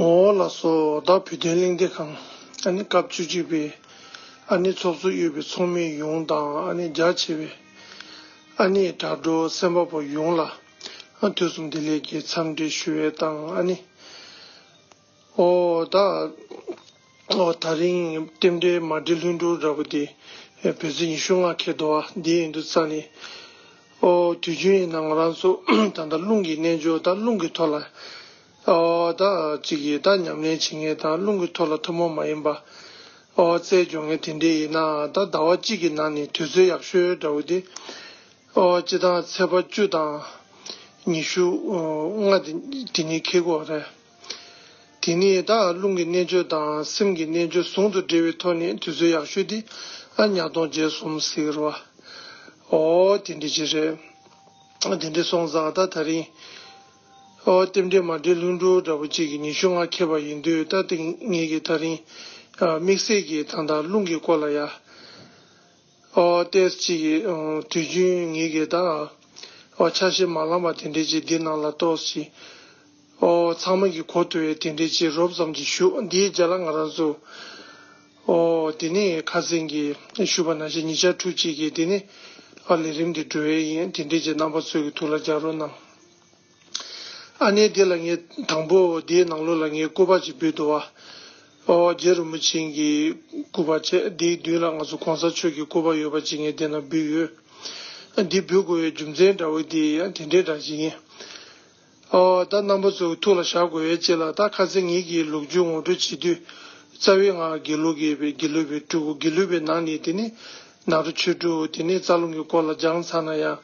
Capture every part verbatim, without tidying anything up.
འོ་ལགས་སོ། ད་བོད་དོན་གླེང་སྟེགས་ཁང་ཨ་ནི་སྐབས་བཅུ་གཅིག་པའི་ཨ་ནི་ཚོགས་གཙོ་གཡོག་པའི་ཚོགས་མི་ཡོངས་དང་ཨ་ནི་རྒྱ་ཆེ་བའི་ཨ་ནི་དྲ་གྲོགས་གསན་པ་པོ་ཡོངས་ལ་ཨ་དུས་གསུམ་བདེ་ལེགས་ཀྱི་འཚམས་འདྲི་ཞུ་བའི་དང་ཨ་ནི། ཨོ་ད། ཨོ་ད་རིང་རྟེན་འབྲེལ་མ་འགྲིག་ལྷུན་གྲུབ་འདྲ་པོ་དེ་བོད་ཚེས་ཉི་ཤུ་ལྔ་འཁེལ་འདུག་བ། འདི་ཡིན་དུས་ཙང་ནས་ཨོ་དུས་རྒྱུན་ཡིན་ན་ང་རང་ཚོ་ད་ལྟ་རླུང་གི་རྣལ་འབྱོར་ད་རླུང་གི་ཐོག་ལ་ཨོ་ད་ཅིག་གིས་ད་ཉམས་ལེན་བྱེད་མཁན་དང་རླུང་གི་ཐོག་ལ་ཐུན་མོང་མ་ཡིན་པ་ཨོ་རྩལ་སྦྱོང་མཁན་དེ་འདྲས་ཡིན་ན་ད་ཟླ་བ་གཅིག་གི་ནང་ནས་དུས་ཚོད་ཡག་ཤོས་འདྲ་པོ་དེ་ཨོ་སྤྱི་བཏང་ཚེས་པ་བཅུ་དང་ཉི་ཤུ་ལྔ་དེ་དེ་ནས་འཁེལ་གྱི་ཡོད་རེད། དེ་ནས་ད་རླུང་གི་རྣལ་འབྱོར་དང་སེམས་ཀྱི་རྣལ་འབྱོར་ཟུང་དུ་འབྲེལ་བའི་ཐོག་ནས་དུས་ཚོད་ཡག་ཤོས་དེ་ཨ་ཉ་སྟོང་བརྒྱད་གསུམ་ཟེར་བ། ཨོ་དེ་འདྲ་ཅིག་རེད། དེ་འདྲ་སོང་ཙང་ད་ད་རིང་ཨོ་རྟེན་འབྲེལ་མ་འགྲིག་ལྷུན་གྲུབ་འདྲ་པོ་ཅིག་གི་ཉི་ཤུ་ལྔ་འཁེལ་བ་ཡིན་དུས་ད་དེ་ངེད་ཀྱིས་ད་རིང་དམིགས་བསལ་གྱིས་ད་ལྟ་རླུང་གི་སྐོར་ལ་ཡ། ཨོ་ཏེས་ཅིག་གིས་ཨོ་དུས་རྒྱུན་ངེད་ཀྱིས་ད་ཨོ་ཆ་ཤས་མ་ལངས་པ་དེ་འདྲས་ཅིག་འདི་ནང་ལ་གཏོགས་ཤིག་ཨོ་ཚང་མ་གིས་གོ་ཐུབ་པའི་དེ་འདྲས་ཅིག་རོབ་ཙམ་ཅིག་ཞུ། འདིའི་རྗེས་ལ་ང་རང་ཚོ་ཨོ་དེ་ནས་ཁ་སང་གི་ཞུས་པ་ནང་བཞིན་ཉིན་ཞག་ཕྲུགས་གཅིག་གི་དེ་ནས་ཨོ་ལས་རིམ་འདི་འགྲོ་ཡས་ཡིན། དེ་འདྲས་ཅིག་རྣམ་པ་ཚོ་གི་ཐུགས་ལ་འཇགས་རོགས་གནང་། ཨ་ནེ་འདི་ལ་ངས་དང་པོ་འདིའི་ནང་ལོགས་ལ་ངས་སྐུ་པར་ཅིག་འབུལ་འདུག་བ། ཨོ་རྗེ་རིན་པོ་ཆེ་གི་སྐུ་པར་བྱས། འདིའི་མདུན་ལ་ང་ཚོ་གོང་ས་མཆོག་གི་སྐུ་པར་ཡོད་པ་ཅིག་ངས་འདི་ན་འབུལ་ཡོད། འདི་འབུལ་དགོས་པའི་རྒྱུ་མཚན་འདྲ་བོ་འདི་ཡང་དེ་འདྲའི་འདྲ་ཞིག་ཡིན། ཨོ་ད་རྣམ་པ་ཚོའི་ཐུགས་ལ་བཞག་དགོས་པའི་ཆེད་ལ་ད་ཁ་སང་ངེད་ཀྱིས་ལོ་རྒྱུས་ངོ་སྤྲོད་བྱེད་དུས་རྩ་བའི་ང་དགེ་ལུགས་ཀྱི་དགེ་ལུགས་པའི་སྤྲུལ་སྐུ་དགེ་ལུགས་པའི་ནང་ནས་དེ་ནི། ནཱ་རོ་ཆོས་དྲུག་དེ་ནས་རྩ་རླུང་གི་སྐོར་ལ་སྦྱངས་ཚར་ན་ཡང་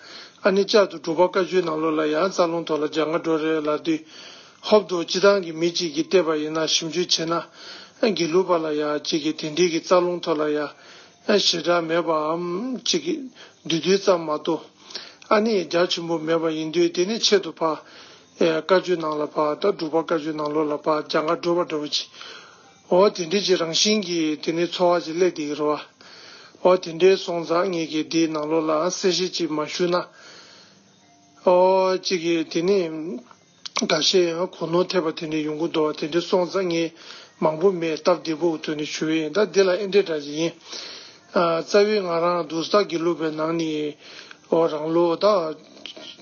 ཨ་ནི་བསྐྱར་དུ་འབྲུག་པ་བཀའ་བརྒྱུད་ནང་ལོགས་ལ་ཡང་རྩ་རླུང་ཐོག་ལ་སྦྱང་ག་འགྲོ་རེད་ལབ་དུས། ཧོབ་ཏེ་སྤྱིར་བཏང་གི་མི་གཅིག་གིས་བལྟས་པ་ཡིན་ན་ཞིབ་འཇུག་བྱས་ན་དགེ་ལུགས་པ་ལ་ཡང་གཅིག་གིས་དེ་འདྲའི་གི་རྩ་རླུང་ཐོག་ལ་ཡང་ཞེ་དྲག་མེད་པའམ་གཅིག་གིས་བསྡུས་བསྡུས་ཙམ་མ་གཏོགས་ཨ་ནི་རྒྱ་ཆེན་པོ་མེད་པ་ཡིན་དུས་དེ་ནི་ཆེད་དུ་ཕར་བཀའ་བརྒྱུད་ནང་ལ་ཕར་ད་འབྲུག་པ་བཀའ་བརྒྱུད་ནང་ལོགས་ལ་ཕར་སྦྱང་ག་འགྲོ་བ་འདྲ་བོ་ཅིག་འོ་དེ་འདྲའི་ཅིག་རང་བཞིན་གྱིས་དེ་ནི་ཚོར་བ་ཅིག་སླེབས་བསྡད་ཀྱི་རེད་བ། འོ་དེ་འདྲའི་སོང་ཙང་ངེད་ཀྱིས་འདིའི་ནང་ལོགས་ལ་གསལ་བཤད་ཅིག་མ་ཞུས་ན། འོ་གཅིག་གིས་དེ་ནི་འགའ་ཤས་ཡང་གོ་ནོར་ཐེབས་པ་དེ་འདྲ་ཡོང་གི་འདུག་དེ་འདྲ་སོང་ཙང་ངས་མང་པོ་མེད་སྟབས་བདེ་པོ་ཐོག་ནས་ཞུ་ཡི་ཡིན། ད་འདི་ལ་ཨེ་འདྲ་འདྲ་ཞིག་ཡིན། རྩ་བའི་ང་རང་འདུག་སྟག་དགེ་ལུགས་པའི་ནང་ནས་འོ་རང་ལོ་ད་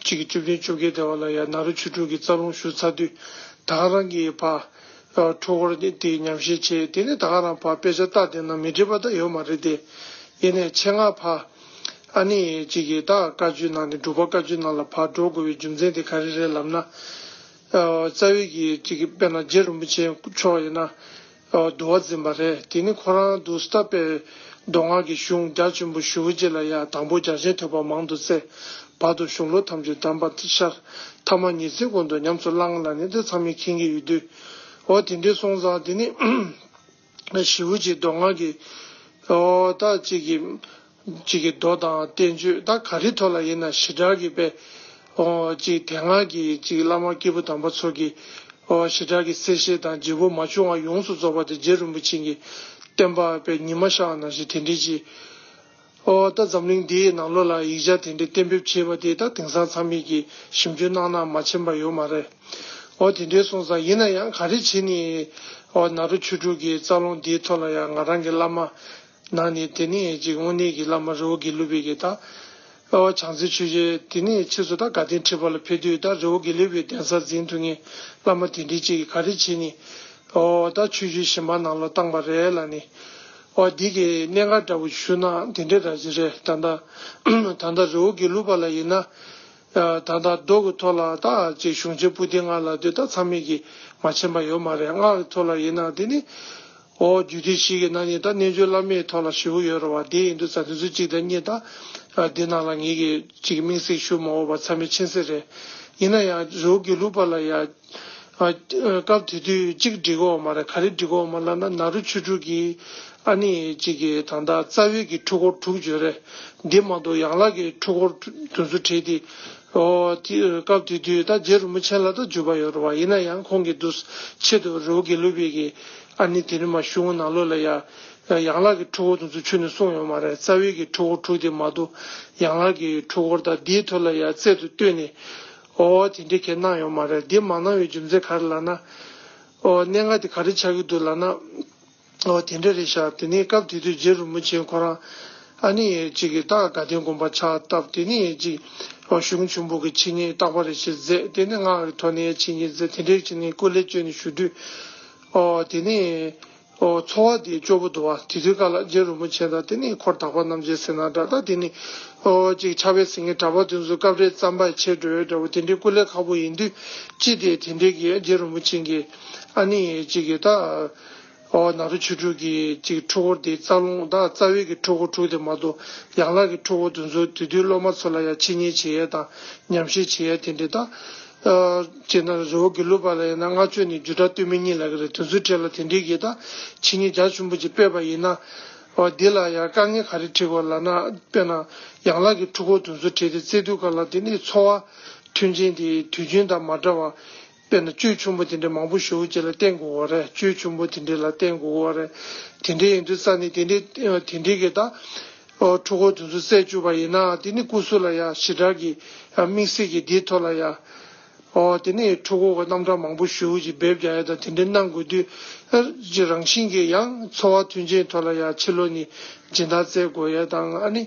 གཅིག་གི་བཅུ་བདུན་བཅོ་བརྒྱད་དེ་བ་ལ་ཡང་ནཱ་རོ་ཆོས་དྲུག་གི་རྩ་རླུང་ཞུ་ཚར་དུས་ད་ག་རང་གི་ཕར། འཁྲུལ་འཁོར་དེ་དེ་ཉམས་བཞེས་བྱས། དེ་ནས་ད་ག་རང་ཕར་དཔེ་ཆ་ལྟ་བསྡད་ན་མི་འགྲིག་པ་ད་ཡོད་མ་རེད་དེ། ཡིན་ནའི་ཆེད་མངགས་ཕར་ཨ་ནི་གཅིག་གིས་ད་བཀའ་བརྒྱུད་ནང་ནས་འབྲུག་པ་བཀའ་བརྒྱུད་ནང་ལ་ཕར་འགྲོ་དགོས་པའི་རྒྱུ་མཚན་དེ་ག་རེ་རེད་ལབ་ན། རྩ་བའི་གི་གཅིག་གིས་དཔེར་ན་རྗེ་རིན་པོ་ཆེ་མཆོག་ཡིན་ན་འདུལ་བ་འཛིན་པ་རེད། དེ་ནི་ཁོ་རང་འདུག་སྟག་པའི་མདོ་སྔགས་ཀྱི་གཞུང་རྒྱ་ཆེན་པོ་ཞེ་པོ་ཅིག་ལ་ཡང་དང་པོ་རྒྱ་ཆེན་ཐོས་པ་མང་དུ་བཙལ། བར་དུ་གཞུང་ལུགས་ཐམས་ཅད་གདམས་པ་ཤར། ཐ་མ་ཉི་ཚེའི་སྒོ་འདོན་ཉམས་སུ་བླངས་ལ་ནི་དེ་ཚང་མས་མཁྱེན་གྱི་ཡོད་དུས། འོ་དེ་འདྲའི་སོང་ཙང་དེ་ནི་ཞེ་པོ་ཅིག་མདོ་སྔགས་ཀྱི་འོ་ད་ཅིག་གི་ཅིག་གི་མདོ་དང་བསྟན་བཅོས་ད་ག་རེ་ཐོག་ལ་ཡིན་ན་ཞེ་དྲག་གི་དཔེ་འོ་ཅིག་དེ་སྔ་གི་ཅིག་བླ་མ་སྐྱེས་བུ་དམ་པ་ཚོ་གི་འོ་ཞེ་དྲག་གི་གསལ་བཤད་དང་བརྗེ་པོ་མ་བྱུང་བ་ཡོངས་སུ་རྫོགས་པ་དེ་རྗེ་རིན་པོ་ཆེ་གི་བསྟན་པ་དཔེ་ཉི་མ་ཤར་བ་ནང་བཞིན་དེ་འདྲའི་ཅིག་ཨོ་ད་འཛམ་གླིང་འདིའི་ནང་ལོགས་ལ་ཡིག་ཆ་དེ་འདྲའི་གཏན་འབེབས་བྱས་པ་དེ་ད་དེང་སང་ཚང་མས་ཀྱིས་ཞིབ་འཇུག་གནང་ན་མ་ཕྱིན་པ་ཡོད་མ་རེད། ཨོ་དེ་འདྲའི་སོང་ཙང་ཡིན་ན་ཡང་ག་རེ་བྱས་ནས་ཨོ་ནཱ་རོ་ཆོས་དྲུག་གི་རྩ་རླུང་འདིའི་ཐོག་ལ་ཡང་ང་རང་གི་བླ་མ་ནང་ནས་དེ་ནས་ཅིག་དངོས་གནས་ཀྱི་བླ་མ་རི་བོ་དགེ་ལུགས་པའི་གི་ད་ཨོ་བྱང་རྩེ་ཆོས་རྗེ་དེ་ནས་ཕྱིས་སུ་ད་དགའ་ལྡན་ཁྲི་པ་ལ་ཕེབས་དུས་ད་རི་བོ་དགེ་ལུགས་པའི་གདན་ས་འཛིན་ཐུབ་མཁན་བླ་མ་དེ་འདྲའི་ཅིག་གིས་ག་རེ་བྱས་ནས་ཨོ་ད་ཆོས་བརྒྱུད་གཞན་པ་ནང་ལ་བཏང་པ་རེད་ལབ་ནས། ཨོ་འདི་གི་གནད་འགག་འདྲ་བོ་ཞུ་ན་དེ་འདྲའི་འདྲ་ཞིག་རེད། ད་ལྟ་ད་ལྟ་རི་བོ་དགེ་ལུགས་པ་ལ་ཡིན་ན་ད་ལྟ་མདོ་གི་ཐོག་ལ་ད་ཅིག་གཞུང་ཆེན་པོ་ཏི་ལྔ་ལབ་དུས་ད་ཚང་མས་ཀྱིས་མ་མཁྱེན་པ་ཡོད་མ་རེད། སྔགས་ཀྱི་ཐོག་ལ་ཡིན་ན་དེ་ནི་ཨོ་རྒྱུད་སྡེ་བཞི་གི་ནང་ནས་ད་རྣལ་འབྱོར་བླ་མེད་ཐོག་ལ་ཞེ་པོ་ཡོད་རེད་བ། དེ་ཡིན་དུས་ཙང་དེ་ཚོ་གཅིག་དང་གཉིས་ད་འདི་ནང་ལ་ངེད་ཀྱིས་ཅིག་དམིགས་བསལ་ཞུ་མ་འོས་པ་ཚང་མས་མཁྱེན་གསལ་རེད། ཡིན་ན་ཡང་རི་བོ་དགེ་ལུགས་པ་ལ་ཡང་། ཨ་སྐབས་དེ་དུས་གཅིག་འགྲིག་གི་ཡོད་མ་རེད། ག་རེ་འགྲིག་གི་ཡོད་མ་ལབ་ན་ནཱ་རོ་ཆོས་དྲུག་གི་ཨ་ནི་གཅིག་གི་ད་ལྟ་རྩ་བའི་གི་འཁྲུལ་འཁོར་དྲུག་ཡོད་རེད། འདི་མ་གཏོགས་ཡན་ལག་གི་འཁྲུལ་འཁོར་དེ་ཚོ་བྲལ་ཏེ་ཨོ་དེ་སྐབས་དེ་དུས་ད་རྗེ་རིན་པོ་ཆེ་ལ་ད་བརྒྱུད་པ་ཡོད་རེད་བ། ཡིན་ན་ཡང་ཁོང་གིས་འདུག་ཆེད་དུ་རི་བོ་དགེ་ལུགས་པའི་གི་ཨ་ནི་དེ་རིང་མ་གཞུང་ནང་ལོགས་ལ་ཡ་ཡན་ལག་གི་འཁྲུལ་འཁོར་དེ་ཚོ་ཁྱོན་ནས་གསུངས་ཡོད་མ་རེད། རྩ་བའི་གི་འཁྲུལ་འཁོར་དྲུག་དེ་མ་གཏོགས་ཡན་ལག་གི་འཁྲུལ་འཁོར་དང་འདིའི་ཐོག་ལ་ཡ་རྩལ་དུ་བཏོན་ནས། ཨོ་དེ་འདྲའི་གས་གནང་ཡོད་མ་རེད། འདི་མ་གནང་བའི་རྒྱུ་མཚན་ག་རེ་ལབ་ན། ཨོ་གནད་འགག་དེ་ག་རེ་ཆགས་ཀྱི་འདུག་ལབ་ན། ཨོ་དེ་འདྲ་རེད་ཤག་དེ་ནས་སྐབས་དེ་དུས་རྗེ་རིན་པོ་ཆེ་ཁོ་རང་ཨ་ནི་གཅིག་གིས་ད་དགའ་ལྡན་དགོན་པ་ཕྱག་བཏབ། དེ་ནས་གཅིག་ཨོ་གཞུང་ཆེན་པོ་གི་འཆད་ཉན་རྟག་པ་རེ་ཞིག་མཛད། དེ་ནས་སྔགས་ཀྱི་ཐོག་ནས་འཆད་ཉན་མཛད། དེ་འདྲའི་ཆེད་ནས་སྐུ་ལས་བསྐྱོན་ནས་བཞུགས་དུས། ཨོ་དེ་ནས་ཨོ་འཚོ་བ་དེ་སྐྱོ་པོ་འདུག་བ། དེ་དུས་སྐབས་ལ་རྗེ་རིན་པོ་ཆེ་དང་དེ་ནས་འཁོར་དག་པ་རྣམ་རྒྱལ་ཟེར་ན་འདྲ། ད་དེ་ནས་ཨོ་གཅིག་ཕྱག་དཔེ་གཟིགས་མཁན་གྲྭ་པ་དེ་ཚོ་སྐབས་རེ་རྩམ་པ་ཆད་འགྲོ་ཡ་འདྲ་བོ། དེ་འདྲའི་སྐུ་ལས་ཁག་པོ་ཡིན་དུས་ཅི་སྟེ་དེ་འདྲའི་གི་རྗེ་རིན་པོ་ཆེ་གིས་ཨ་ནི་གཅིག་གིས་ད། ཨོ་ནཱ་རོ་ཆོས་དྲུག་གི་ཅིག་འཁྲུལ་འཁོར་དེ་རྩ་རླུང་དང་རྩ་བའི་གི་འཁྲུལ་འཁོར་དྲུག་དེ་མ་གཏོགས་ཡན་ལག་གི་འཁྲུལ་འཁོར་དེ་ཚོ་དེ་དུས་སློབ་མ་ཚོ་ལ་ཡང་འཆད་ཉན་བྱེད་ཡས་དང་ཉམས་ཞིབ་བྱེད་ཡས་དེ་འདྲ་དང་། ཨ་བྱས་ན་རི་བོ་དགེ་ལུགས་པ་ལ་ཡིན་ན་སྔགས་ཕྱོགས་ནས་རྒྱུད་གྲྭ་སྟོད་སྨད་གཉིས་ལབ་ཀྱི་རེད། དེ་ཚོའི་གྲས་ལ་དེ་འདྲའི་གི་ད་འཆད་ཉན་རྒྱ་ཆེན་པོ་ཅིག་སྤེལ་བ་ཡིན་ན། ཨོ་འདི་ལ་ཡང་དཀའ་ངལ་ག་རེ་འཕྲད་དགོས་ལབ་ན། དཔེར་ན་ཡན་ལག་གི་འཁྲུལ་འཁོར་དེ་ཚོ་བྲལ་ཏེ་སྩལ་དུས་སྐབས་ལ་དེ་ནི་འཚོ་བ་མཐུན་རྐྱེན་དེ་དུས་རྒྱུན་དང་མ་འདྲ་བ། དཔེར་ན་བཅུད་ཆེན་པོ་དེ་འདྲ་མང་པོ་ཞེ་པོ་ཅིག་ལ་བརྟེན་དགོས་པ་རེད། བཅུད་ཆེན་པོ་དེ་འདྲ་ལ་བརྟེན་དགོས་པ་རེད། དེ་འདྲ་ཡིན་དུས་ཙང་ནས་དེ་འདྲའི་དེ་འདྲའི་གི་ད་འཁྲུལ་འཁོར་དེ་ཚོ་བསལ་བཅུག་པ་ཡིན་ན་དེ་ནི་སྐུ་གཟུགས་ལ་ཡང་ཞེ་དྲག་གི་དམིགས་བསལ་གྱི་དེའི་ཐོག་ལ་ཡང་དེ་ནི་འཁྲུལ་འཁོར་གྱི་རྣམ་གྲངས་མང་པོ་ཞེ་པོ་ཅིག་འབེབས་རྒྱག་ཡ་དང་དེ་འདྲ་གནང་དགོས་དུས། རང་བཞིན་གྱི་ཡང་འཚོ་བ་མཐུན་རྐྱེན་ཐོག་ལ་ཡང་ཕྱི་ལོགས་ནས་སྦྱིན་བདག་བཙལ་དགོས་ཡ་དང་ཨ་ནི།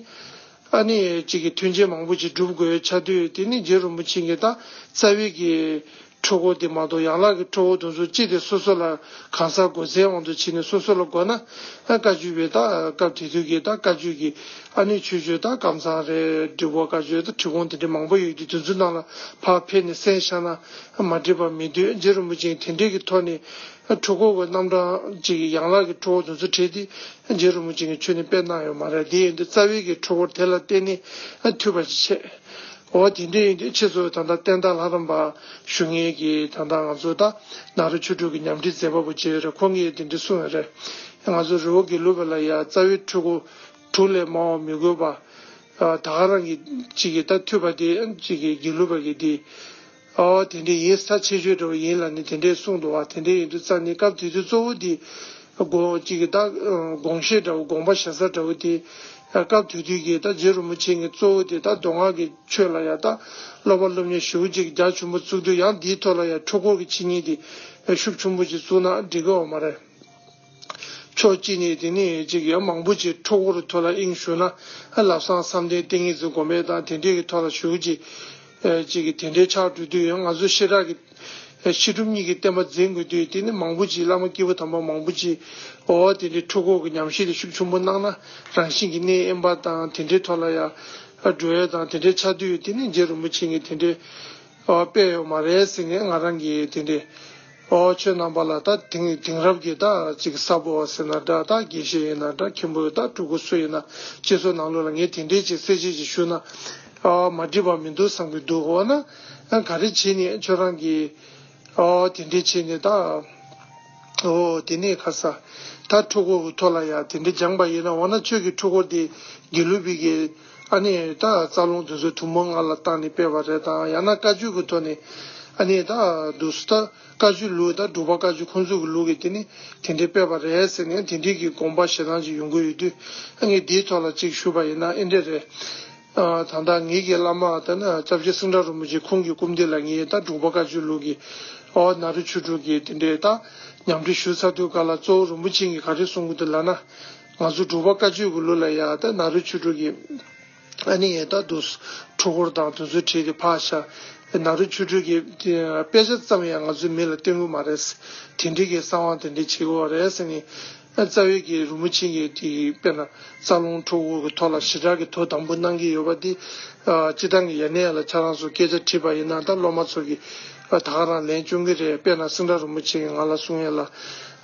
ཨ་ནི་གཅིག་གི་མཐུན་རྐྱེན་མང་པོ་ཅིག་སྒྲུབ་དགོས་ཡ་ཆགས་དུས་དེ་ནི་རྗེ་རིན་པོ་ཆེ་གིས་ད་རྩ་བའི་གི་འཁྲུལ་འཁོར་དེ་མ་གཏོགས་ཡན་ལག་གི་འཁྲུལ་འཁོར་དེ་ཚོ་ཅི་སྟེ་སོ་སོ་ལ་གང་ཟག་དགོས་ཚད་དབང་དུ་བྱས་ནས་སོ་སོ་ལ་དགོས་ན་བཀའ་བརྒྱུད་པའི་ད་སྐབས་དེ་དུས་ཀྱི་ད་བཀའ་བརྒྱུད་ཀྱི་ཨ་ནི་ཆོས་སྤྱོད་ད་ཀམ་ཚང་རེད། འབྲི་གུང་བཀའ་བརྒྱུད་ད་འབྲི་གུང་དེ་འདྲ་མང་པོ་ཡོད་དུས་དེ་ཚོའི་ནང་ལ་ཕར་ཕེབས་ནས་གསན་བཞག་ན་མ་འགྲིག་པ་མེད་དུས་རྗེ་རིན་པོ་ཆེ་དེ་འདྲའི་གི་ཐོག་ནས་འཁྲུལ་འཁོར་གྱི་རྣམ་གྲངས་ཅིག་ཡན་ལག་གི་འཁྲུལ་འཁོར་དེ་ཚོ་བྲལ་ཏེ་རྗེ་རིན་པོ་ཆེ་གིས་ཆོས་ནི་སྤེལ་གནང་ཡོད་མ་རེད། དེ་ཡིན་དུས་རྩ་བའི་གི་འཁྲུལ་འཁོར་དེ་ལ་བརྟེན་ནས་ཐུབ་པ་ཞིག་བྱས། འོ་དེ་འདྲ་ཡིན་དུས་ཁྱེད་ཚོ་ད་ལྟ་བསྟན་དར་ལྷ་རམས་པ་ཞུ་མཁན་གྱི་ད་ལྟ་ང་ཚོ་ད་ནཱ་རོ་ཆོས་དྲུག་གི་ཉམས་ཁྲིད་མཛད་པ་པོ་བྱས་ཡོད་རེད། ཁོང་གིས་དེ་འདྲ་གསུངས་ཡོད་རེད། ང་ཚོ་རི་བོ་དགེ་ལུགས་པ་ལ་ཡ་རྩ་བའི་འཁྲུལ་འཁོར་དྲུག་ལས་མང་བ་མི་དགོས་པ། ད་ག་རང་གི་གཅིག་གི་ད་ཐུབ་པ་དེ་གཅིག་གི་དགེ་ལུགས་པ་གི་དེ། ཨོ་དེ་འདྲ་ཡིན་ས་ཆེ་ཤོས་འདྲ་བོ་ཡིན་ལབ་ནས་དེ་འདྲས་གསུངས་འདུག་བ། དེ་འདྲས་ཡིན་དུས་ཙང་ནས་སྐབས་དེ་དུས་གཙོ་བོ་དེ་དགོངས་གཅིག་གི་ད་དགོངས་བཞེད་འདྲ་བོ་དགོངས་པ་བཞག་ས་འདྲ་བོ་དེ། སྐབས་དེ་དུས་ཀྱི་ད་རྗེ་རིན་པོ་ཆེ་གི་གཙོ་བོ་དེ་ད་མདོ་སྔགས་ཀྱི་ཆོས་ལ་ཡ་ད་སློབ་པ་སློབ་གཉེར་ཞེ་པོ་ཅིག་རྒྱ་ཆེན་པོ་བཙུགས་དུས་ཡང་དེའི་ཐོག་ལ་ཡ་འཁྲུལ་འཁོར་གྱི་འཆད་ཉན་དེ་ཤུགས་ཆེན་པོ་ཅིག་བཙུགས་ན་འགྲིག་གི་ཡོད་མ་རེད། ཕྱོགས་གཅིག་ནས་དེ་ནས་ཅིག་ཡང་མང་པོ་ཅིག་འཁྲུལ་འཁོར་ཐོག་ལ་དབྱིངས་ཞུགས་ན་ལམ་སང་བསམ་གཏན་ཏིང་ངེ་འཛིན་སྒོམ་པ་དང་དེ་འདྲས་ཀྱི་ཐོག་ལ་ཞུགས་ཀྱི་ཅིག་གི་དེ་འདྲས་ཆགས་འགྲོ་དུས་ཡང་ང་ཚོ་ཤེས་རབ་ཀྱི་བཤད་སྒྲུབ་གཉིས་ཀྱི་བསྟན་པ་འཛིན་དགོས་དུས་དེ་ནི་མང་པོ་ཅིག་བླ་མ་སྐྱེས་བུ་དམ་པ་མང་པོ་ཅིག་འོ་དེ་འདྲས་འཁྲུལ་འཁོར་གྱི་ཉམས་བཞེས་དེ་ཤུགས་ཆེན་པོ་གནང་ན་རང་བཞིན་གྱི་གནས་དབེན་པ་དང་དེ་འདྲས་ཐོག་ལ་ཡང་འགྲོ་ཡས་དང་དེ་འདྲས་ཆགས་དུས་དེ་ནི་རྗེ་རིན་པོ་ཆེ་གིས་དེ་འདྲས། ཨོ་དཔེ་ཡོད་མ་རེད་ཟེར་ནས་ང་རང་གིས་དེ་འདྲས། ཨོ་ཁྱོད་རྣམ་པ་ལ་ད་དེང་དེང་རབས་ཀྱི་ད་ཅིག་གསར་པ་ཟེར་ན་འདྲ། ད་དགེ་བཤེས་ཡིན་ན་འདྲ། མཁན་པོ་ད་སྤྲུལ་སྐུ་སུ་ཡིན་ན་སྤྱི་ཚོགས་ནང་ལོགས་ལ་ངས་དེ་འདྲས་ཅིག་གསལ་བཤད་ཅིག་ཞུས་ན་ཨོ་མ་འགྲིག་པ་མི་འདུག་བསམ་གྱི་འདུག་འོ་ན་ག་རེ་བྱས་ནས་ཁྱོད་རང་གིས་ཨོ་དེ་འདྲས་བྱས་ནས་ད། ཨོ་དེ་ནས་ཁ་ས། ད་འཁྲུལ་འཁོར་གྱི་ཐོག་ལ་ཡ་དེ་འདྲ་སྦྱངས་པ་ཡིན་ན་འོ་ན་ཁྱོད་ཀྱི་འཁྲུལ་འཁོར་དེ་དགེ་ལུགས་པའི་གི་ཨ་ནི་ད་རྩ་རླུང་དེ་ཚོ་ཐུན་མོང་ལྔ་ལ་བཏང་ནས་སྤེལ་བ་རེད་དང་ཡང་ན་བཀའ་བརྒྱུད་ཀྱི་ཐོག་ནས་ཨ་ནི་ད་འདུག་སུ་ད་བཀའ་བརྒྱུད་ལུགས་ད་འབྲུག་པ་བཀའ་བརྒྱུད་ཁོང་ཚོ་གི་ལུགས་ཀྱི་དེ་ནི་དེ་འདྲའི་སྤེལ་བ་རེད་ཟེར་ནས་དེ་འདྲའི་གི་དགོངས་པ་བཞེས་སྟངས་ཅིག་ཡོང་གི་ཡོད་དུས་ཨ་ངས་དེའི་ཐོག་ལ་ཅིག་ཞུས་པ་ཡིན་ན་ཨེ་འདྲ་རེད། ཨ་ད་ལྟ་ངེད་ཀྱི་བླ་མ་ད་ནི་སྐྱབས་རྗེ་སེང་བྲག་རིན་པོ་ཆེ་ཁོང་གི་སྐུ་མདུན་ལ་ངས་ད་འབྲུག་པ་བཀའ་བརྒྱུད་ལུགས་ཀྱི་ཨོ་ནཱ་རོ་ཆོས་དྲུག་གི་དེ་འདྲའི་ད་ཉམས་ཁྲིད་ཞུ་ཚར་དུས་སྐབས་ལ་གཙོ་བོ་རིན་པོ་ཆེ་གིས་ག་རེ་གསུང་གི་འདུག་ལབ་ན། ང་ཚོ་འབྲུག་པ་བཀའ་བརྒྱུད་ཀྱི་ལུགས་ལ་ཡ་ད་ནཱ་རོ་ཆོས་དྲུག་གི་ཨ་ནི་ཡ་ད་དུ་འཁྲུལ་འཁོར་དང་དེ་ཚོའི་གྲས་དེ་ཕར་བཞག་ནཱ་རོ་ཆོས་དྲུག་གི་དེ་དཔེ་ཆ་ཙམ་ཡང་ང་ཚོའི་མིག་ལ་སྟོན་གི་མ་རེད། དེ་འདྲའི་གི་གསང་བ་དེ་འདྲའི་བྱེད་དགོས་པ་རེད་ཟེར་ནས། རྩ་བའི་གི་རིན་པོ་ཆེ་གི་དེ་དཔེར་ན་རྩ་རླུང་འཁྲུལ་འཁོར་གི་ཐོག་ལ་ཞེ་དྲག་གི་དོ་དམ་པོ་གནང་གི་ཡོད་པ་དེ། ཨ་སྤྱིར་བཏང་གི་ཡ་ནས་ཡ་ལ་ཁྱེད་རང་ཚོ་སྐད་ཆ་དྲིས་པ་ཡིན་ན་ད་སློབ་མ་ཚོ་གིས་ཨ་ད་ག་རང་ལན་སྐྱོན་གི་རེད། དཔེར་ན་སེང་བྲག་རིན་པོ་ཆེ་གིས་ང་ལ་གསུང་ཡ་ལ་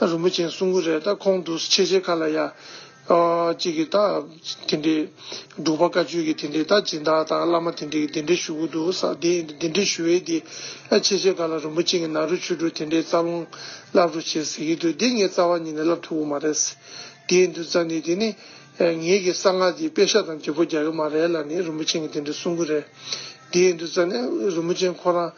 རིན་པོ་ཆེས་གསུང་གི་རེད། ད་ཁོང་དུ་ཆེ་ཆེ་ཁ་ལ་ཡ་ཨ་གཅིག་གི་ད་དེ་འདྲའི་འབྲུག་པ་བཀའ་བརྒྱུད་ཀྱི་དེ་འདྲའི་ད་སྦྱིན་བདག་དང་བླ་མ་དེ་འདྲའི་གི་དེ་འདྲའི་ཞུ་གི་འདུག་ས་དེ་དེ་འདྲའི་ཞུ་བའི་དེ་ཨ་ཆེ་ཆེ་ཁ་ལ་རིན་པོ་ཆེ་གིས་ནཱ་རོ་ཆོས་དྲུག་དེ་འདྲའི་རྩ་རླུང་བསླབ་རོགས་བྱེད་ཟེར་གྱི་འདུག་དེ་ངས་རྩ་བ་ཉིད་ནས་བསླབ་ཐུབ་ཀྱི་མ་རེད། དེ་ཡིན་དུས་ཙང་ནས་དེ་ནི་ངེད་ཀྱི་གསང་སྔགས་ཀྱི་དཔེ་ཆ་དང་བརྗེ་པོ་རྒྱག་གི་མ་རེད་ལབ་ནས་རིན་པོ་ཆེ་གིས་དེ་འདྲ་གསུང་གི་རེད། དེ་ཡིན་དུས་ཙང་ནས་རིན་པོ་ཆེ་ཁོ་རང་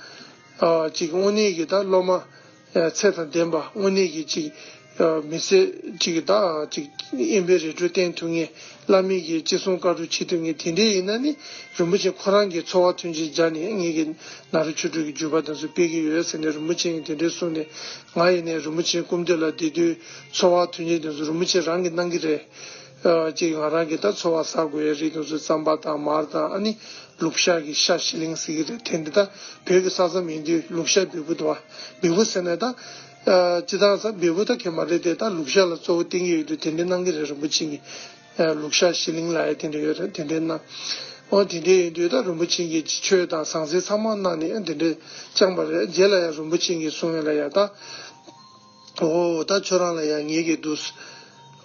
ཨ་ཅིག་དངོས་གནས་ཀྱི་ད་སློབ་མ་ཨ་ཚད་དང་ལྡན་པ་དངོས་གནས་ཀྱི་ཅིག་ མི་ཚེ་གཅིག་གི་ད་གཅིག་དབེན་པའི་རི་ཁྲོད་བསྟེན་ཐུབ་མཁན། བླ་མེད་ཀྱི་ཅི་གསུང་བཀའ་སྒྲུབ་བྱེད་ཐུབ་མཁན་དེ་འདྲས་ཡིན་ན་ནི། རིན་པོ་ཆེ་ཁོ་རང་གིས་འཚོ་བ་མཐུན་རྐྱེན་སྦྱར་ནས་ངེད་ཀྱི་ནཱ་རོ་ཆོས་དྲུག་གི་བརྒྱུད་པ་དེ་ཚོ་སྤེལ་གྱི་ཡོད་ཟེར་ནས་རིན་པོ་ཆེ་གིས་དེ་འདྲས་གསུངས་ནས། ང་ཡིན་ནའི་རིན་པོ་ཆེའི་སྐུ་མདུན་ལ་བསྡད་དུས་འཚོ་བ་མཐུན་རྐྱེན་དེ་ཚོ་རིན་པོ་ཆེ་རང་གིས་གནང་གི་རེད། ཨ་གཅིག་ང་རང་གིས་ད་འཚོ་བ་ཟ་དགོས་ཡ་རིགས་དེ་ཚོ་རྩམ་པ་དང་མར་དང་ཨ་ནི་ལུག་ཤ་གི་ཤ་ཞི་ལིང་ཟེར་གྱི་རེད། དེ་འདི་ད་བོད་ཀྱི་ས་མཚམས་ཡིན་དུས་ལུག་ཤ་འབེལ་པོ་འདུག་བ། འབེལ་པོ་ཟེར་ནས་ད། ཨ་སྤྱིར་བཏང་ས་འབེལ་པོ་ད་གས་མ་རེད་དེ། ད་ལུག་ཤ་ལ་གཙོ་བོ་བསྟེན་གྱི་ཡོད་དུས་དེ་འདྲས་གནང་གི་རེད། རིན་པོ་ཆེ་གིས། ཨ་ལུག་ཤ་ཞི་ལིང་ལབ་ཡ་དེ་འདྲས་ཡོད་རེད། དེ་འདྲས་གནང་། འོ་དེ་འདྲས་ཡིན་དུས་ད་རིན་པོ་ཆེ་གིས་ཆོས་དང་ཟང་ཟིང་ཚང་མ་གནང་ནས་དེ་འདྲས་བསྐྱངས་པ་རེད། རྗེས་ལ་ཡང་རིན་པོ་ཆེ་གིས་གསུང་ཡ་ལ་ཡ་ད། འོ་ད་ཁྱོད་རང་ལ་ཡང་ངེད་ཀྱིས་འདུག་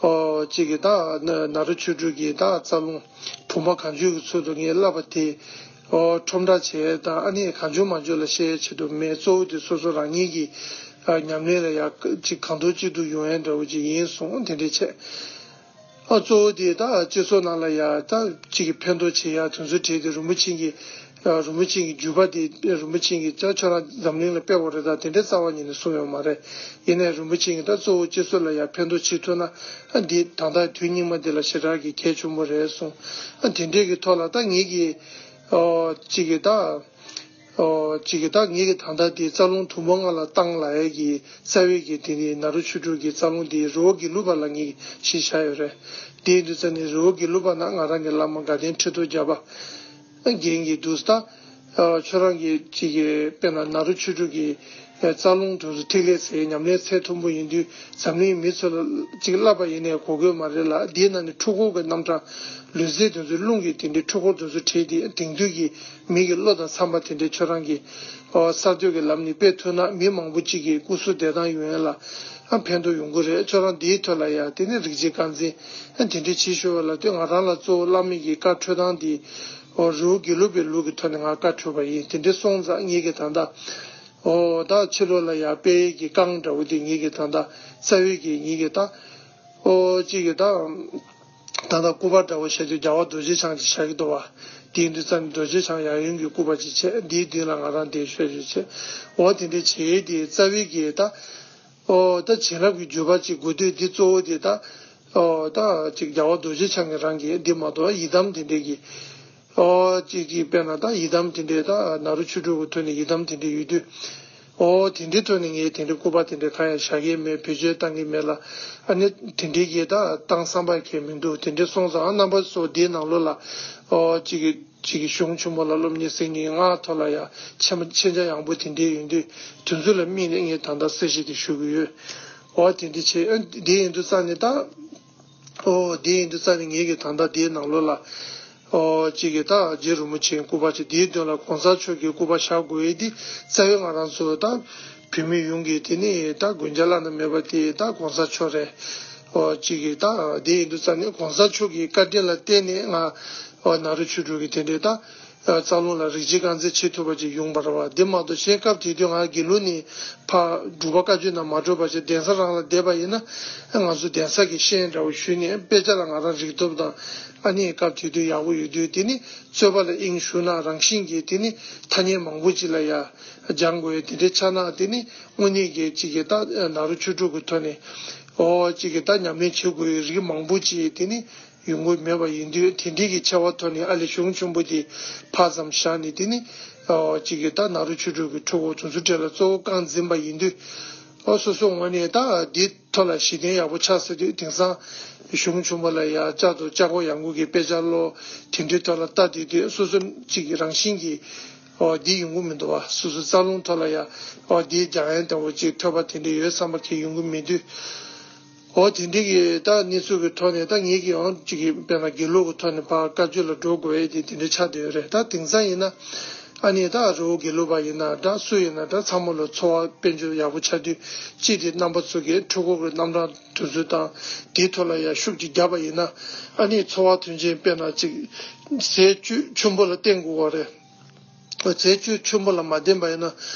ཨོ་གཅིག་གིས་ད་ན་ནཱ་རོ་ཆོས་དྲུག་གི་ད་རྩ་རླུང་བུམ་པ་གང་བྱོའི་གི་ཚུལ་དུ་ངས་བསླབ་པ་དེ། ཨོ་ཁྲོམ་བསྒྲགས་བྱས་དང་ཨ་ནི་གང་བྱུང་མང་བྱུང་ལ་བཤད་ཆེད་དུ་མེད། གཙོ་བོ་དེ་སོ་སོ་རང་ཉིད་ཀྱི་ཨ་ཉམས་ལེན་ལ་ཡང་གཅིག་གང་ཐུབ་ཅི་ཐུབ་ཡོང་ཡ་འདྲ་བོ་ཅིག་ཡིན་གསུངས། དེ་འདྲས་བྱས། ཨ་གཙོ་བོ་དེ་ད་སྤྱི་ཚོགས་ནང་ལ་ཡ་ད་གཅིག་གི་ཕན་ཐོགས་བྱེད་ཡ་དེ་ཚོ་བྲིས་ཏེ་རིན་པོ་ཆེ་གི་ཨ་རིན་པོ་ཆེ་གི་བརྒྱུད་པ་དེ་རིན་པོ་ཆེ་གི་ད་ཁྱོད་རང་འཛམ་གླིང་ལ་སྤེལ་བ་རེད། ད་དེ་འདྲའི་རྩ་བ་ཉིད་ནས་གསུངས་ཡོད་མ་རེད། ཡིན་ནའི་རིན་པོ་ཆེ་གི་ད་གཙོ་བོ་སྤྱི་ཚོགས་ལ་ཡ་ཕན་ཐོགས་བྱེད་ཐུབ་ན་ཨ་འདི་ད་ལྟ་དུས་སྙིགས་མ་འདི་ལ་ཞེ་དྲག་གི་གལ་ཆེན་པོ་རེད་གསུངས། ཨ་དེ་འདྲའི་གི་ཐོག་ལ་ད་ངེད་ཀྱི་ཨོ་གཅིག་གི་ད། ཨོ་གཅིག་གི་ད་ངེད་ཀྱི་ད་ལྟ་དེ་རྩ་རླུང་དུམ་བུ་ལྔ་ལ་བཏང་ལབ་ཡས་ཀྱི་རྩ་བའི་གི་དེ་ནི་ནཱ་རོ་ཆོས་དྲུག་གི་རྩ་རླུང་དེ་རི་བོ་དགེ་ལུགས་པ་ལ་ངེད་ཀྱིས་གཞི་བཞག་ཡོད་རེད། དེ་ཡིན་དུས་ཙ་ནི་རི་བོ་དགེ་ལུགས་པ་ན་ང་རང་གི་བླ་མ་དགའ་ལྡན་ཁྲི་ཐོག་བརྒྱ་པ་རྒན་གྱི་འདུག་ད། ཨོ་ཁྱོད་རང་གི་གཅིག་གི་དཔེར་ན་ནཱ་རོ་ཆོས་དྲུག་གི་རྩ་རླུང་དེ་ཚོ་ཐིག་ལེ་ཟེར་ཉམས་ལེན་ཚད་མཐོན་པོ་ཡིན་དུས་འཛམ་གླིང་མི་ཚོ་ལ་གཅིག་བསླབ་པ་ཡིན་ནའི་གོ་དགོས་མ་རེད་ལ། དེའི་ནང་ནས་འཁྲུལ་འཁོར་གྱི་རྣམ་གྲངས་ལུས་རྩལ་དེ་ཚོའི་རླུང་གི་དེ་འདྲའི་འཁྲུལ་འཁོར་དེ་ཚོ་བྲིས་ཏེ་དེང་དུས་ཀྱི་མི་གི་བློ་དང་འཚམ་པ་དེ་འདྲའི་ཁྱོད་རང་གིས་ཨོ་གསར་གཏོད་ཀྱི་ལམ་ནས་སྤེལ་ཐུབ་ན་མི་མང་པོ་གཅིག་གི་སྐུ་གཟུགས་བདེ་ཐང་ཡོང་ཡ་ལ་ཨ་ཕན་ཐོགས་ཡོང་གི་རེད། ཁྱོད་རང་འདིའི་ཐོག་ལ་ཡ་དེ་ནས་རིགས་གཅིག་རྐང་འཛིན་ཨ་དེ་འདྲའི་བྱེད་ཤོར་བ་ལ་ལྟོས། ང་རང་ལ་གཙོ་བོ་བླ་མེད་ཀྱི་བཀའ་འཁྲོལ་སྟངས་འདི་ཨོ་རི་བོ་དགེ་ལུགས་པའི་ལུགས་ཀྱི་ཐོག་ནས་ང་བཀའ་འཁྲོལ་བ་ཡིན། དེ་འདྲའི་སོང་ཙང་ངེད་ཀྱི་ད་ལྟ་ཨོ་ད་ཕྱི་ལོགས་ལ་ཡ་སྤེལ་ཡས་ཀྱི་རྐང་འདྲ་བོ་དེ་ངེད་ཀྱི་ད་ལྟ་རྩ་བའི་གི་ངེད་ཀྱི་ད། ཨོ་གཅིག་གིས་ད། ད་ལྟ་སྐུ་པར་འདྲ་བོ་བྱས་དུས་རྒྱལ་བ་རྡོ་རྗེ་འཆང་ཅིག་བཞག་གི་འདུག་བ། དེ་ཡིན་དུས་ཙ་ནི་རྡོ་རྗེ་འཆང་ཡབ་ཡུམ་གྱི་སྐུ་པར་ཅིག་བྱས། དེའི་མདུན་ལ་ང་རང་བསྡད་ཤོད་ཅིག་བྱས། འོ་དེ་འདྲ་བྱས་དེ་རྩ་བའི་གི་ད། ཨོ་ད་བྱིན་རླབས་ཀྱི་འཇུག་པ་ཅིག་དགོས་དུས་འདི་གཙོ་བོ་དེ་ད། ཨོ་ད་ཅིག་རྒྱལ་བ་རྡོ་རྗེ་འཆང་གི་རང་གི་འདི་མ་གཏོགས་ཡི་དམ་དེ་འདྲའི་གི། ཨོ་གཅིག་གིས་དཔེར་ན་ད་ཡི་དམ་དེ་འདྲའི་ད་ནཱ་རོ་ཆོས་དྲུག་གི་ཐོག་ནས་ཡི་དམ་དེ་འདྲའི་ཡོད་དུས། ཨོ་དེ་འདྲའི་ཐོག་ནས་ངས་དེ་འདྲའི་སྐུ་པར་དེ་འདྲའི་གང་ཡང་བཞག་གི་མེད། བེད་སྤྱོད་བཏང་གི་མེད་ལ། ཨ་ནི་དེ་འདྲའི་གི་ད་བཏང་བསམ་པ་གང་མི་འདུག་དེ་འདྲའི་སོང་ཙང་ཨ་རྣམ་པ་ཚོ་འདིའི་ནང་ལོགས་ལ་ཨོ་གཅིག་གིས་གཅིག་གིས་གཞུང་ཆེན་མོ་ལ་སློབ་གཉེར་ཟེར་མཁན་ང་ཐོག་ལ་ཡང་མཁྱེན་མཁྱེན་རྒྱ་ཡངས་པོ་དེ་འདྲའི་ཡོད་དུས་དེ་ཚོ་ལ་དམིགས་ནས་ངས་ད་ལྟ་གསལ་བཤད་དེ་ཞུ་གི་ཡོད། ཨོ་དེ་འདྲ་བྱས། ཨ་འདི་ཡིན་དུས་ཙ་ནི་ད། ཨོ་དེ་ཡིན་དུས་ཙ་ནི་ངེད་ཀྱི་ད་ལྟ་དེའི་ནང་ལོགས་ལ། ཨོ་གཅིག་གིས་ད་རྗེ་རིན་པོ་ཆེའི་སྐུ་པར་ཅིག་དེའི་མདུན་ལ་གོང་ས་མཆོག་གི་སྐུ་པར་བཞག་དགོས་ཡས་དེ་རྩ་བའི་ང་རང་ཚོ་ད་བོད་མི་ཡོངས་ཀྱི་དེ་ནི་ད་དགོན་པ་བླ་ན་མེད་པ་དེ་ད་གོང་ས་མཆོག་རེད། ཨོ་གཅིག་གིས་ད་དེ་ཡིན་དུས་ཙ་ནི་གོང་ས་མཆོག་གི་བཀའ་དྲིན་ལ་བརྟེན་ནས་ང་ཨོ་ནཱ་རོ་ཆོས་དྲུག་གི་དེ་འདྲའི་ད། རྩ་རླུང་ལ་རིག་བྱེད་རྐང་འཛིན་བྱེད་ཐུབ་པ་ཅིག་ཡོང་བ་རེད་བ། འདི་མ་གཏོགས་གཞན་སྐབས་དེ་དུས་ང་དགེ་ལུགས་ནས་ཕར་སྒྲུབ་པ་བཀའ་ཆོས་ནང་མ་འགྲོ་བ་ཞིག་གདན་ས་རང་ལ་བསྡད་པ་ཡིན་ན་ང་ཚོ་གདན་ས་གི་ཤེས་ཡོན་འདྲ་བོ་ཞུས་ནས་དཔེ་ཆ་ལ་ང་རང་རིག་སྟོབས་དང་ཨ་ནི་སྐབས་དེ་དུས་ཡག་པོ་ཡོད་དུས་དེ་ནི་རྩོད་པ་ལ་དབྱིངས་ཞུགས་ན་རང་བཞིན་གྱིས་དེ་ནི་ཐ་སྙད་མང་པོ་ཅིག་ལ་ཡ་སྦྱང་དགོས་དེ་འདྲའི་ཆ་ན་དེ་ནི་དངོས་གནས་ཀྱི་ཅིག་གི་ད་ནཱ་རོ་ཆོས་དྲུག་གི་ཐོག་ནས་ཨོ་ཅིག་གི་ད་ཉམས་ལེན་བྱེད་དགོས་རིགས་མང་པོ་ཅིག་དེ་ནི། ཡོང་གི་མེད་པ་ཡིན་དུས་དེ་འདྲའི་གི་ཆེ་བ་ཐོག་ནས་ཨ་ལས་གཞུང་ཆེན་པོ་དེ་ཕར་ཙམ་བཞག་ནས་དེ་ནི་ཨོ་གཅིག་གི་ད་ནཱ་རོ་ཆོས་དྲུག་གི་འཁྲུལ་འཁོར་དེ་ཚོ་གྲས་ལ་གཙོ་བོ་རྐང་འཛིན་པ་ཡིན་དུས་ཨོ་སོ་སོ་ངོས་ནས་ད་འདི་ཐོག་ལ་གཞི་རྟེན་ཡག་པོ་ཆགས་ཟེར་དུས་དེང་སང་གཞུང་ཆེན་པོ་ལ་ཡ་བཅའ་དང་བཅའ་ཁོག་ཡང་སྒོས་ཀྱི་དཔེ་ཆ་ཀློག་དེ་འདྲའི་ཐོག་ལ་ལྟ་དུས་དུས་སོ་སོ་གཅིག་གི་རང་བཞིན་གྱིས་ཨོ་འདི་ཡོང་གི་མི་འདུག་བ། སོ་སོ་རྩ་རླུང་ཐོག་ལ་ཡ་ཨོ་འདིའི་སྦྱང་ཡན་དང་པོ་གཅིག་ཐོས་པ་དེ་འདྲ་ཡོད་བསམ་པ་གང་ཡོང་གི་མེད་དུས། འོ་དེ་འདྲའི་གི་ད་གནས་ཚུལ་གི་ཐོག་ནས་ད་ངེད་ཀྱི་ཡང་ཅིག་གི་དཔེར་ན་དགེ་ལུགས་གི་ཐོག་ནས་ཕར་བཀའ་ཆོས་ལ་འགྲོ་དགོས་ཡས་དེ་དེ་འདྲ་ཆགས་བསྡད་ཡོད་རེད། ད་དེང་སང་ཡིན་ན་ཨ་ནི་ད་རི་བོ་དགེ་ལུགས་པ་ཡིན་ན་འདྲ་སུ་ཡིན་ན་འདྲ་ཚང་མ་ལ་འཚོ་བ་དཔལ་འབྱོར་ཡག་པོ་ཆགས་དུས་ཅིག་དེ་རྣམ་པ་ཚོ་གི་འཁྲུལ་འཁོར་གི་རྣམ་གྲངས་དེ་ཚོ་དང་དེའི་ཐོག་ལ་ཡང་ཤུགས་ཅིག་བརྒྱབ་པ་ཡིན་ན་ཨ་ནི་འཚོ་བ་མཐུན་རྐྱེན་དཔེར་ན་ཅིག་ཟས་བཅུད་ཆེན་པོ་ལ་བརྟེན་དགོས་པ་རེད། རྫས་བཅུད་ཆེན་པོ་ལ་མ་བརྟེན་པ་ཡིན་ན་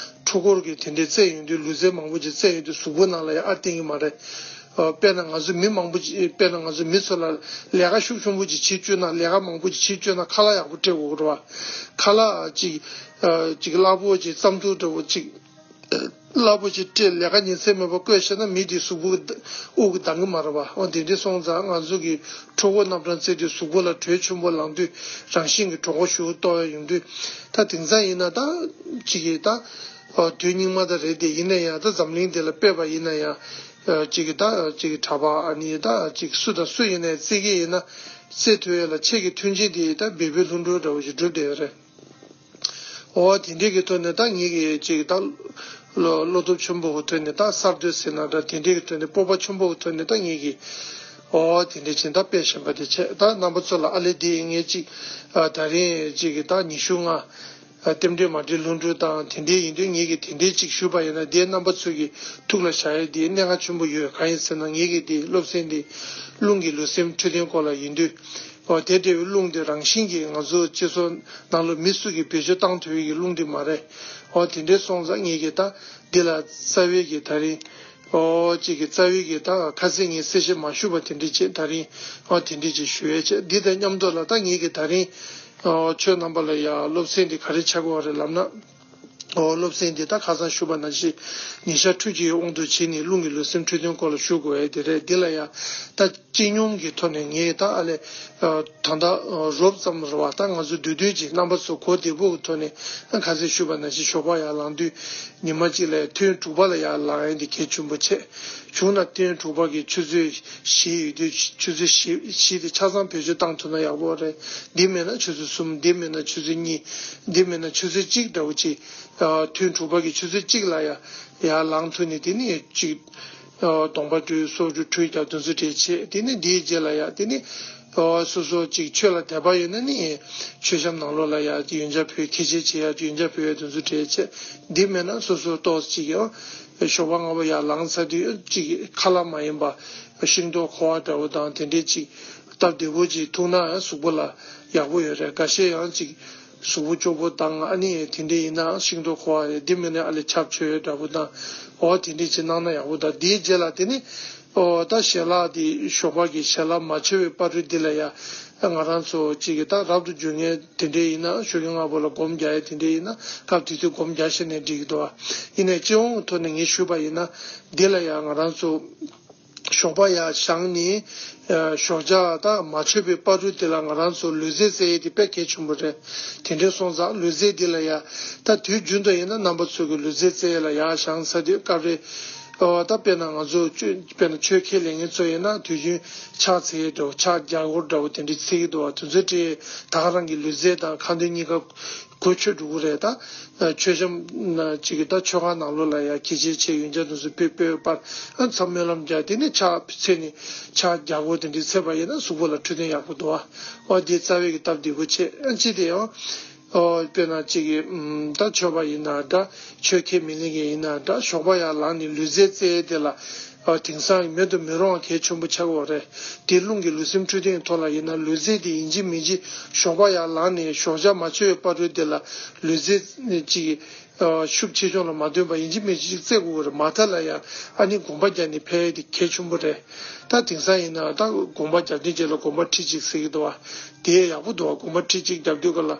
འཁྲུལ་འཁོར་གྱི་དེ་འདྲའི་རྫས་ཡོང་དུས་ལུས་རྫས་མང་པོ་ཅིག་རྫས་ཡོང་དུས་གཟུགས་པོ་ནང་ལ་ཡང་ཨ་བརྟེན་གྱི་མ་རེད། ཨ་དཔེར་ན་ང་ཚོ་མི་མང་པོ་ཅིག་དཔེར་ན་ང་ཚོ་མི་ཚོ་ལ་ལས་ཀ་ཤུགས་ཆེན་པོ་ཅིག་བྱེད་བཅུག་ན་ལས་ཀ་མང་པོ་ཅིག་བྱེད་བཅུག་ན་ཁ་ལག་ཡག་པོ་སྤྲད་དགོས་ཀྱི་རེད་བ། ཁ་ལག་ཅིག་ཨ་ཅིག་སླ་པོ་ཅིག་རྩམ་ཐུག་འདྲ་བོ་ཅིག་རླབས་པོ་ཆེ་སྤྲད། ལས་ཀ་ཉིན་མཚན་མེད་པར་བསྐོས་བྱས་ན་མི་དེའི་གཟུགས་པོ་དབུགས་ཀྱིས་ལྡང་གི་མ་རེད་པ། འོ་དེ་འདྲ་སོང་ཙང་ང་ཚོ་གི་ཁྲོ་བོ་རྣམ་གྲངས་བཙལ་དུས་གཟུགས་པོ་ལ་དྲོད་ཆེན་པོ་ལངས་དུས་རང་བཞིན་གྱིས་གྲོད་ཁོག་ཞུ་ལྟོགས་ཡོང་དུས། ད་དེང་སང་ཡིན་ན་ད་ཅིག་གིས་ད་དུས་སྙིགས་མ་ད་རེད་དེ། ཡིན་ན་ཡང་ད་འཛམ་གླིང་འདི་ལ་དཔེ་བ་ཡིན་ན་ཡང་ཅིག་གིས་ད་ཅིག་གིས་གྲྭ་པ་ཨ་ནི་ད་ཅིག་སུ་དང་སུ་ཡིན་ནའི་བཙལ་གྱི་ཡིན་ན་བཙལ་ཐུབ་ཡས་ལ་ཁྱེད་ཀྱི་མཐུན་རྐྱེན་དེ་ད་བལ་པོའི་ལྷུན་གྲུབ་འདྲ་བོ་ཞིག་གྲུབ་བསྡད་ཡོད་རེད། འོ་དེ་འདྲའི་གི་ཐོག་ནས་ད་ངེད་ཀྱི་ཅིག་ད་བློ་བློ་སྟོབས་ཆེན་པོ་གི་ཐོག་ནས་ད་གསར་གཏོད་ཟེར་ན་འདྲ། དེ་འདྲའི་གི་ཐོག་ནས་སྤོབས་པ་ཆེན་པོ་གི་ཐོག་ནས་ད་ངེད་ཀྱི་འོ་དེ་འདྲའི་སྦྱིན་བདག་སྤེལ་བཞིན་པ་དེ་བྱས། ད་རྣམ་པ་ཚོ་ལ་ཨ་ལེ་དེ་ངས་ཅིག་ད་རིང་ཅིག་གི་ད་ཉི་ཤུ་ལྔ་རྟེན་འབྲེལ་མ་འགྲིག་ལྷུན་གྲུབ་དང་དེ་འདྲའི་ཡིན་དུས་ངེད་ཀྱི་དེ་འདྲའི་ཅིག་ཞུས་པ་ཡིན་ན་དེ་རྣམ་པ་ཚོ་གི་ཐུགས་ལ་བཞག་ཡས་དེ་གནད་འགག་ཆེན་པོ་ཡོད། གང་ཡིན་ཟེར་ན་ངེད་ཀྱི་དེ་སློབ་ཚན་དེ་རླུང་གི་ལུས་སེམས་འཕྲོད་བསྟེན་སྐོར་ལ་ཡིན་དུས། འོ་དེ་འདྲ་བའི་རླུང་དེ་རང་བཞིན་གྱིས་ང་ཚོ་སྤྱི་ཚོགས་ནང་ལ་མི་སུ་གིས་བེད་སྤྱོད་བཏང་ཐུབ་ཡས་ཀྱི་རླུང་དེ་མ་རེད། འོ་དེ་འདྲ་སོང་ཙང་ངེད་ཀྱི་ད་འདི་ལ་རྩ་བའི་གི་ད་རིང་འོ་ཅིག་གི་རྩ་བའི་གི་ད་ཁ་སང་ངས་གསལ་བཤད་མ་ཞུས་པ་དེ་འདྲ་ཅིག་ད་རིང་འོ་དེ་འདྲ་ཅིག་ཞུ་ཡས་བྱས། འདི་དང་མཉམ་དུ་ལ་ད་ངེད་ཀྱི་ད་རིང་འོ་ཁྱོད་རྣམ་པ་ལ་ཡ་སློབ་ཚན་འདི་ག་རེ་ཆགས་ཀྱི་ཡོད་རེད་ལབ་ན། འོ་སློབ་ཚན་འདི་ད་ཁ་སང་ཞུས་པ་ནང་བཞིན་ཉིན་ཞག་ཕྲུགས་གཅིག་གི་དབང་དུ་བྱས་ནས་རླུང་གི་ལུས་སེམས་འཕྲོད་བསྟེན་སྐོར་ལ་ཞུ་དགོས་ཡས་དེ་རེད། འདི་ལ་ཡ་ད་སྤྱི་སྙོམས་ཀྱི་ཐོག་ནས་ངས་ད་ཨ་ལས་ད་ལྟ་རོབ་ཙམ་རེད་བ། ད་ང་ཚོ་བསྡུས་བསྡུས་ཀྱིས་རྣམ་པ་ཚོ་གོ་བདེ་པོ་གི་ཐོག་ནས་ཁ་སང་ཞུས་པ་ནང་བཞིན་ཞོགས་པ་ཡར་ལངས་དུས་ཉི་མ་གཅིག་ལ་ཐུན་དྲུག་པ་ལ་ཡར་ལངས་ཡས་འདི་གལ་ཆེན་པོ་བྱས། བྱུང་ན་ཐུན་དྲུག་པ་གི་ཆུ་ཚོད་བཞི་ཡོད་དུས་ཆུ་ཚོད་བཞི་བཞི་དེ་ཆ་ཚང་བེད་སྤྱོད་བཏང་ཐུབ་ན་ཡག་པོ་རེད། འདི་མེད་ན་ཆུ་ཚོད་གསུམ། འདི་མེད་ན་ཆུ་ཚོད་གཉིས། འདི་མེད་ན་ཆུ་ཚོད་གཅིག་འདྲ་བོ་ཅིག་ཐུན་དྲུག་པ་གི་ཆུ་ཚོད་གཅིག་ལ་ཡ་ཡར་ལངས་ཐུབ་ནས་དེ་ནས་ཅིག་གདོང་པ་བཀྲུས་སོ་བཀྲུས་ཁྲུས་རྒྱབ་དེ་ཚོ་བྱས་བྱས། དེ་ནས་འདིའི་རྗེས་ལ་ཡ་དེ་ནས་སོ་སོ་ཅིག་ཆོས་ལ་དད་པ་ཡོད་ན་ནི་མཆོད་བཤམས་ནང་ལོགས་ལ་ཡ་ཡོན་ཆབ་ཕུལ། ཁྱི་ཆས་བྱེད་ཡ་ཡོན་ཆབ་ཕུལ་ཡ་དེ་ཚོ་བྱས་བྱས། འདི་མེད་ན་སོ་སོ་ཏོག་ཙམ་ཅིག་ཡང་ཞོགས་པ་སྔ་པོ་ཡར་ལངས་ཚར་དུས་ཅིག་ཁ་ལག་མ་ཡིན་པ་ཤིང་ཏོག་ཁུ་བ་འདྲ་བོ་དང་དེ་འདྲས་ཅིག་སྟབས་བདེ་པོ་ཅིག་འཐུང་ན་གཟུགས་པོ་ལ་ཡག་པོ་ཡོད་རེད། འགའ་ཤས་ཡང་ཅིག་གཟུགས་པོ་སྐྱོ་པོ་དང་ཨ་ནི་དེ་འདྲས་ཡིན་ན་ཤིང་ཏོག་ཁུ་བ་རེད། འདི་མིན་ན་ཨ་ལས་ཆབ་མཆོད་འདྲ་པོ་དང་འོ་དེ་འདྲས་ཅིག་གནང་ན་ཡག་པོ། ད་དེའི་རྗེས་ལ་དེ་ནི་འོ་ད་ཞལ་ལག་དེ་ཞོགས་པ་གི་ཞལ་ལག་མ་མཆོད་པའི་བར་དུ་འདི་ལ་ཡ་ང་རང་ཚོ་ཅིག་གི་ད་རབ་ཏུ་འབྱུང་མཁན་དེ་འདྲས་ཡིན་ན་ཞོགས་ཀྱི་སྔ་པོ་ལ་སྒོམ་རྒྱག་ཡ་དེ་འདྲས་ཡིན་ན་སྐབས་དེ་དུས་སྒོམ་རྒྱག་ཤེས་ནས་འགྲིག་གི་འདུག་ཨ། ཡིན་ནའི་སྤྱི་ཡོངས་ཀྱི་ཐོག་ནས་ངས་ཞུས་པ་ཡིན་ན་འདི་ལ་ཡ་ང་རང་ཚོ་ཞོགས་པ་ཡར་བཞེངས་ནས་ཞོགས་ཇ་ད་མ་མཆོད་པའི་བར་དུ་དེ་ལ་ང་རང་ཚོ་ལུས་རྩལ་རྩེ་ཡས་དེ་དཔེ་གལ་ཆེན་པོ་རེད། དེ་འདྲས་སོང་ཙང་ལུས་རྩལ་འདི་ལ་ཡ་ད་དུས་རྒྱུན་དུ་ཡིན་ན་རྣམ་པ་ཚོ་གི་ལུས་རྩལ་རྩེ་ཡས་ལ་ཡར་བཞེངས་ཚར་དུས་སྐབས་རེ་ཨོ་ད་དཔེར་ན་ང་ཚོ་ཆོས་དཔེར་ན་ཆོས་ཁས་ལེན་མཁན་ཚོ་ཡིན་ན་དུས་རྒྱུན་ཕྱག་འཚལ་ཡས་འདྲ་བོ་ཕྱག་རྒྱ་སྒོར་འདྲ་བོ་དེ་འདྲས་འཚལ་གྱི་འདུག་བ། དེ་ཚོའི་གྲས་ད་ག་རང་གི་ལུས་རྩལ་དང་ཁ་འདོན་གཉིས་ཀ་གོ་ཆོད་འགྲོ་གི་རེད། ད་མཆོད་བཤམས་ཅིག་གི་ད་མཆོད་ཁང་ནང་ལོགས་ལ་ཡ་ཁྱི་ཆས་བྱས་ཡོན་ཆབ་དེ་ཚོ་ཕུལ་ཕུལ་བའི་བར་ཨ་མཚམས་སྨོན་ལམ་རྒྱག་དེ་ནས་ཕྱག་འཚལ་ནས་ཕྱག་རྒྱ་སྒོར་དེ་འདྲས་འཚལ་བ་ཡིན་ན་གཟུགས་པོ་ལ་འཕྲོད་བསྟེན་ཡག་པོ་འདུག་བ། ཨོ་དེ་རྩ་བའི་གི་སྟབས་བདེ་པོ་བྱས། ཨ་ཅི་དེ་ཡང་ཨོ་དཔེར་ན་ཅིག་གི་ཨམ་ད་ཆོས་པ་ཡིན་ན་འདྲ་ཆོས་ཁས་མི་ལེན་མཁན་ཡིན་ན་འདྲ་ཞོགས་པ་ཡར་ལངས་ནས་ལུས་རྩལ་རྩེ་དེ་ལ་ཨོ་དེང་སང་མེད་དུ་མི་རུང་བ་གལ་ཆེན་པོ་ཆགས་ཡོད་རེད། དེ་རླུང་གི་ལུས་སེམས་འཕྲོད་བསྟེན་ཐོག་ལ་ཡིན་ན་ལུས་རྩལ་དེ་ཡིན་གཅིག་མིན་གཅིག་ཞོགས་པ་ཡར་ལངས་ནས་ཞོགས་ཇ་མ་མཆོད་པའི་བར་དུ་དེ་ལ་ལུས་རྩལ་ཅིག་ཤུགས་ཆེ་ཆུང་ལ་མ་ལྟོས་པར་ཡིན་གཅིག་མིན་གཅིག་རྩེ་དགོས་ཀྱི་རེད། མ་མཐའ་ལ་ཡང་ཨ་ནི་གོམ་པ་རྒྱག་ནས་ཕེབས་ཡས་དེ་གལ་ཆེན་པོ་རེད། ད་དེང་སང་ཡིན་ན་ད་གོམ་པ་རྒྱབ་དུས་རྗེས་ལ་གོམ་པ་ཁྲི་གཅིག་ཟེར་གྱི་འདུག་བ། དེ་ཡག་པོ་འདུག་བ། གོམ་པ་ཁྲི་གཅིག་རྒྱབ་དུས་ག་ལ་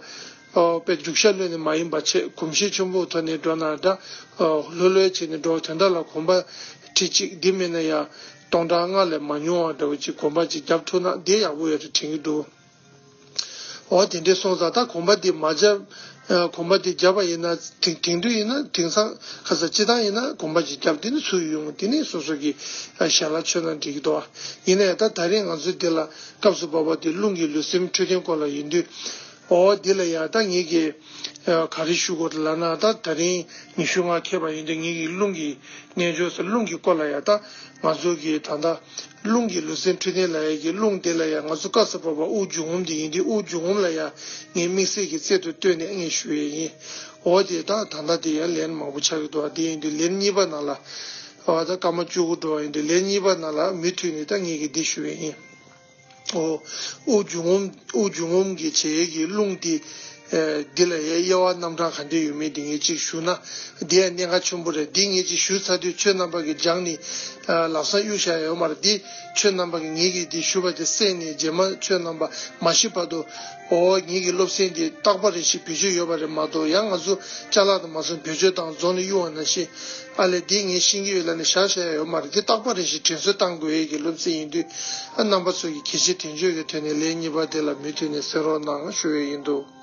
ཨོ་དཔེ་རྒྱུག་ཤར་གློད་ནས་མ་ཡིན་པ་བྱས་གོམས་གཤིས་ཆེན་པོའི་ཐོག་ནས་འགྲོ་ན་འདྲ། ཨོ་ལྷོད་ལྷོད་བྱས་ནས་འགྲོ། དོན་དག་ལ་གོམ་པ་ཁྲི་གཅིག་འདི་མིན་ན་ཡང་སྟོང་ཕྲག་ལྔ་ལས་མ་ཉུང་བ་འདྲ་བོ་ཅིག་གོམ་པ་ཅིག་རྒྱབ་ཐུབ་ན་དེ་ཡག་པོ་ཡོད་རེད་དྲན་གྱི་འདུག་འོ་དེ་འདྲས་སོང་ཙང་ད་གོམ་པ་འདི་མ་རྒྱབ། ཨ་གོམ་པ་འདི་རྒྱབ་པ་ཡིན་ན་དེང་དེང་དུས་ཡིན་ན་དེང་སང་ཁ་སང་སྤྱི་བཏང་ཡིན་ན་གོམ་པ་ཅིག་རྒྱབ་དེ་ནི་ཚུར་ཡོང་དེ་ནི་སོ་སོ་གི་ཨ་ཞལ་ལག་མཆོད་ན་འགྲིག་གི་འདུག་བ། ཡིན་ན་ཡང་ད་ད་རེས་ང་ཚོ་འདི་ལ་སྐབས་སུ་བབས་པ་འདི་རླུང་གི་ལུས་སེམས་འཕྲོད་བསྟེན་སྐོར་ལ་ཡིན་དུས། འོ་འདི་ལ་ཡང་ད་ངེད་ཀྱི་ཨ་ག་རེ་ཞུ་དགོས་རེད་ལབ་ན་ད་ད་རིང་ཉི་ཤུ་ལྔ་འཁེལ་བ་ཡིན་དུས་ངེད་ཀྱི་རླུང་གི་རྣལ་འབྱོར་ཟེར་རླུང་གི་སྐོར་ལ་ཡང་ད་ང་ཚོ་གི་ད་ལྟ་རླུང་གི་ལུས་སེམས་འཕྲོད་བསྟེན་ལབ་ཡས་ཀྱི་རླུང་དེ་ལ་ཡང་ང་ཚོ་སྐབས་སུ་བབས་པ་དབུགས་འབྱུང་རྔུབ་དེ་ཡིན་དུས་དབུགས་འབྱུང་རྔུབ་ལ་ཡང་ངས་དམིགས་བསལ་གྱི་རྩལ་དུ་བཏོན་ནས་ངས་ཞུ་ཡས་ཡིན། འོ་དེ་ད་ད་ལྟ་དེ་ཡང་ལན་མང་པོ་ཆགས་ཀྱི་འདུག་བ། དེ་ཡིན་དུས་ལན་གཉིས་པ་ནང་ལ་འོ་ད་སྐར་མ་བཅུ་དགུ་འགྲོ་བ་ཡིན་དུས་ལན་གཉིས་པ་ནང་ལ་མུ་མཐུད་ནས་ད་ངས་ཀྱི་འདི་ཞུ་ཡས་ཡིན། འོ། དབུགས་འབྱུང་རྔུབ་དབུགས་འབྱུང་རྔུབ་ཀྱི་བྱེད་ཡས་ཀྱི་རླུང་དེ་ འདི་ལ་ཡ་དབྱེ་བ་རྣམ་གྲངས་ག་འདྲ་ཡོད་མེད་འདི་ངས་ཅིག་ཞུ་ན་འདི་ཡང་གནད་འགག་ཆེན་པོ་རེད། འདི་ངས་ཅིག་ཞུ་ཚར་དུས་ཁྱོད་རྣམ་པ་གིས་སྦྱངས་ནས་ལམ་སང་གཡུག་བཞག་ཡོད་མ་རེད། འདི་ཁྱོད་རྣམ་པ་གིས་ངེད་ཀྱིས་འདི་ཞུ་བ་དེ་གསན་ནས་རྗེས་མ་ཁྱོད་རྣམ་པ་མ་ཤི་བར་དུ་འོ་ངེད་ཀྱི་སློབ་ཚན་འདི་རྟག་པ་རེ་བཞིན་བེད་སྤྱོད་ཡོད་པ་རེད་མ་གཏོགས་ཡང་ང་ཚོ་ཅ་ལག་དང་མ་སོང་བེད་སྤྱོད་བཏང་རྫོང་ནས་གཡུག་པ་ནང་བཞིན་ཨ་ལས་འདི་ངས་ཤེས་ཀྱི་ཡོད་ལབ་ནས་བཞག་བཞག་ཡ་ཡོད་མ་རེད། འདི་རྟག་པ་རེ་བཞིན་དྲན་གསོ་བཏང་དགོས་ཡས་ཀྱི་སློབ་ཚན་ཡིན་དུས་ཨ་རྣམ་པ་ཚོ་གིས་གལ་ཆེ་དོན་གཅོད་ཀྱི་ཐོག་ནས་ལན་གཉིས་པ་དེ་ལ་མུ་མཐུད་ནས་གསན་རོགས་གནང་ཞུ་ཡས་ཡིན་འདུག